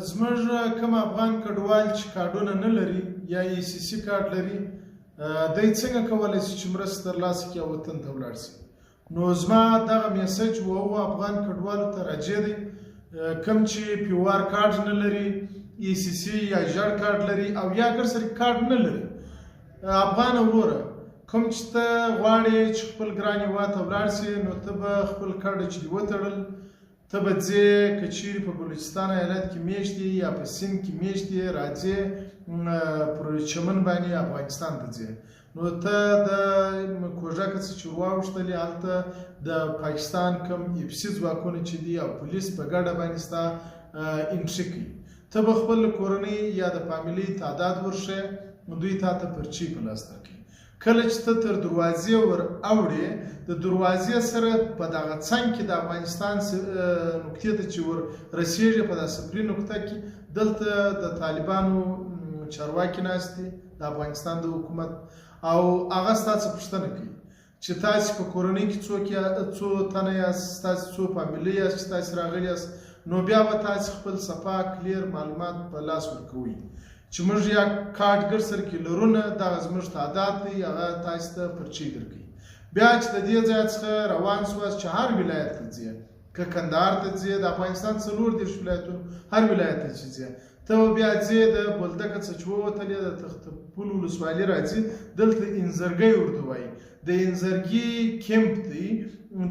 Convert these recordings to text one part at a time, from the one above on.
زموږ کوم افغان کډوال چې کارډونه نه لري یا ای سي سي کارت لري، دی څنګه کولی شي چې مرسته ترلاسه کړي او وطن ته ولاړ شي؟ نو زما دغه message و هغو افغان کډوالو ته راجع دی کوم چې پیوار کارت نه لري، ای سي سي یا ژړ کارت لري او یا ګرسري کارت نه لري. افغان وروره، کوم چې ته غواړې چې خپل ګران هېواد ته ولاړ شې، نو ته به خپل کډه چې دې وتړل، ته به ځې. که چیرې په بلوچستان ایالت کې میشت یې یا په سیند کې میشت یې، راځې، پر چمن باندې افغانستان ته ځې. نو ته د کوژکه څه چې ورواوښتلې، هلته د پاکستان کوم ایف سي ځواکونه چې دي او پولیس په ګډه باندې ستا entry کوي. ته به خپل کورنۍ یا د فامیلۍ تعداد ورښیې، دوی تا ته پرچې په لاس درکوي. کله چې ته تر دروازې ور اوړې، د دروازې سره په دغه څنګ کې د افغانستان نقطې ته چې ور رسیږي، په دا صفري نقطه کې دلته د طالبانو چارواکي ناست دي د افغانستان د حکومت، او هغه ستا څخه پوښتنه کوي چې تاسې په کورنۍ کې څوک یا څو تنه یاست، ستاسې څو فامیلۍ یاست چې تاسې راغلي یاست. نو بیا به تاسې خپل صفا clear معلومات په لاس ورکوئ چې موږ یا کارت ګر سر کې لرو نه، دغه زموږ تعداد دی. هغه تاسې ته پرچې درکوي. بیا چې د دې ځای څخه روان سواست، چې هر ولایت ته ځې، که کندهار ته ځې، د افغانستان 34 ولایتونو هر ولایت ته چې ځې، ته به بیا ځې. د بولدکه څخه چې ووتلې، د تخت پل ولسوالي راځي، دلته انځرګی ورته وایي، د انځرګي کمپ دی،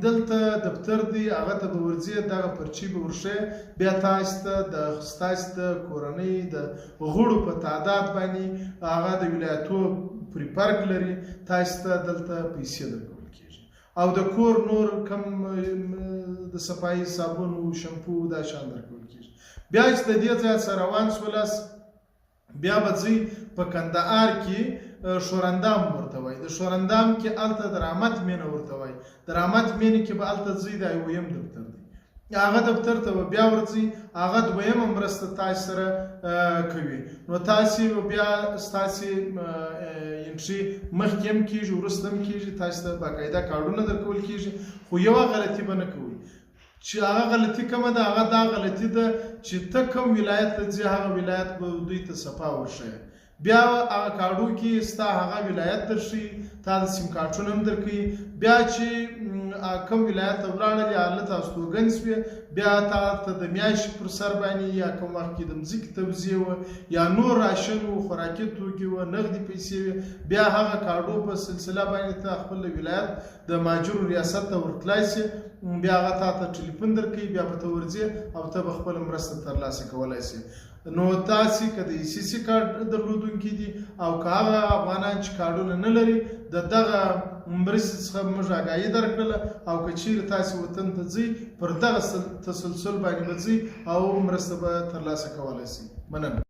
دلته دفتر دی، هغه ته به ورځې، دغه پرچې به ورښیې. بیا تاسې ته د ستاسې د کورنۍ د غړو په تعداد باندې، هغه د ولایتو پورې فرق لري، تاسې ته دلته پیسې درکول کېږي او د کور نور کم د صفایي صابون او شمپو دا شان درکول کېږي. بیا چې د دې ځای څخه روان سولاست، بیا به ځئ په کندهار کې ښورندام ورته وایي، د ښورندام کې هلته د رحمت مینه ورته وایي، د رحمت مینې کې به هلته ځئ. د دویم دفتر دی، هغه دفتر ته به بیا ورځئ. هغه دویمه مرسته تاسو سره کوي. نو تاسې به بیا ستاسې entry مخکې هم کېږي، وروسته هم کېږي، تاسې ته باقاعده کارډونه درکول کېږي. خو یوه غلطي به نه کوئ، چې هغه غلطي کومه ده؟ هغه دا غلطي ده چې ته کوم ولایت ته ځې، هغه ولایت به دوی ته صفا ورښیې. بیا هغه کارډو کې ستا هغه ولایت درښیي، تا د سیم کارټونه هم درکوي. بیا چې کوم ولایت ته ولاړلې، هلته استوګن سوې، بیا تا ته د میاشتې پر سر باندې یا کوم وخت کې د مځکې توزیع وه یا نور راشن و، خوراکي توکي وه، نغدي پیسې وې، بیا هغه کارډو په سلسله باندې ته خپل ولایت د مهاجرو ریاست ته ورتلای سې. بیا هغه تا ته ټلیفون درکوي، بیا به ته ورځې او ته به خپله مرسته ترلاسه کولای سې. نو تاسې که د ای سي سي کارت درلودونکي دي او که هغه افغانان چې کارډونه نه لري، د دغه مرستې څخه موږ آګاهي درکړله، او که چیرې تاسې وطن ته ځئ، پر دغه تسلسل باندې به ځئ او مرسته به ترلاسه کولی سئ. مننه.